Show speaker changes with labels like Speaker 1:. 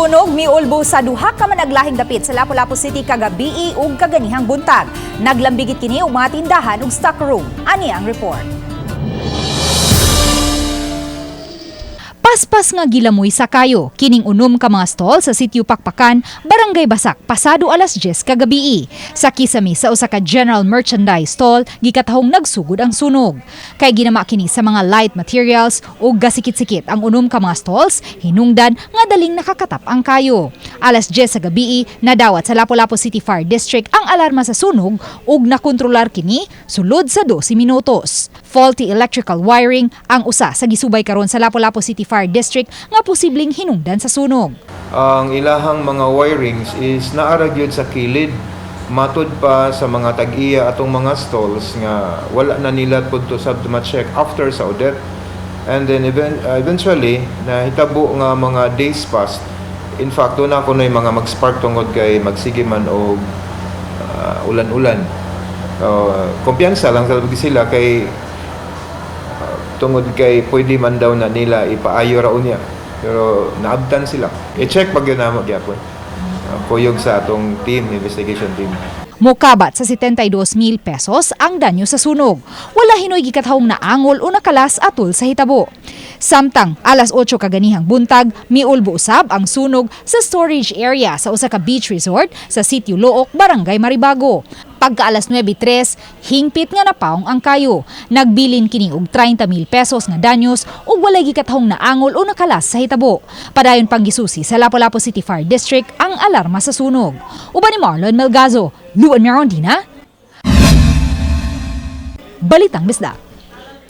Speaker 1: Sunog miulbo sa duha ka managlahing dapit sa Lapu-Lapu City kagabii ug kaganihang buntag. Naglambigit kini og mga tindahan ug stockroom. Ani ang report. Paspas nga gilamoy sa kayo kining unom ka mga stall sa Sitio Pakpakan, Barangay Basak, pasado alas 10 kagabii. Sa kisami sa usa ka general merchandise stall, gikatahong nagsugod ang sunog. Kay ginama kini sa mga light materials ug gasikit-sikit ang unom ka mga stalls, hinungdan nga daling nakakatap ang kayo. Alas 10 sa gabii, nadawat sa Lapu-Lapu City Fire District ang alarma sa sunog ug nakontrolar kini sulod sa 12 minutos. Faulty electrical wiring ang usa sa gisubay karon sa Lapu-Lapu City Fire District nga posibleng hinungdan sa sunog.
Speaker 2: Ang ilahang mga wirings is naa ra gyud sa kilid, matud pa sa mga tag-iya atong mga stalls nga wala na nila pud to sab ma-check after sa audit. And then eventually nahitabo nga mga days past, in fact duna kunoy mga mag-spark tungod kay magsige man og ulan-ulan. Kumpiyansa lang sa sila kay tungod kay pwede man daw na nila ipaayo ra unya, pero naabtan sila. I-check pag yun namo gyapon. Kuyog sa atong team, investigation team.
Speaker 1: Mokabat sa 72,000 pesos ang danyo sa sunog. Wala hinoy gikatahong naangol o nakalas atol sa hitabo. Samtang alas 8 kaganihang buntag, miulbo usab ang sunog sa storage area sa usa ka beach resort sa Sitio Looc, Barangay Maribago. Pagka alas 9:03, hingpit nga napaong ang kayo. Nagbilin kini og 30,000 pesos nga danyos ug walay gikatahong naangol o nakalas sa hitabo. Padayon pang gisusi sa Lapu-Lapu City Fire District ang alarma sa sunog. Uban ni Marlon Melgazo, Luan Mirandina, Balitang Bisdak.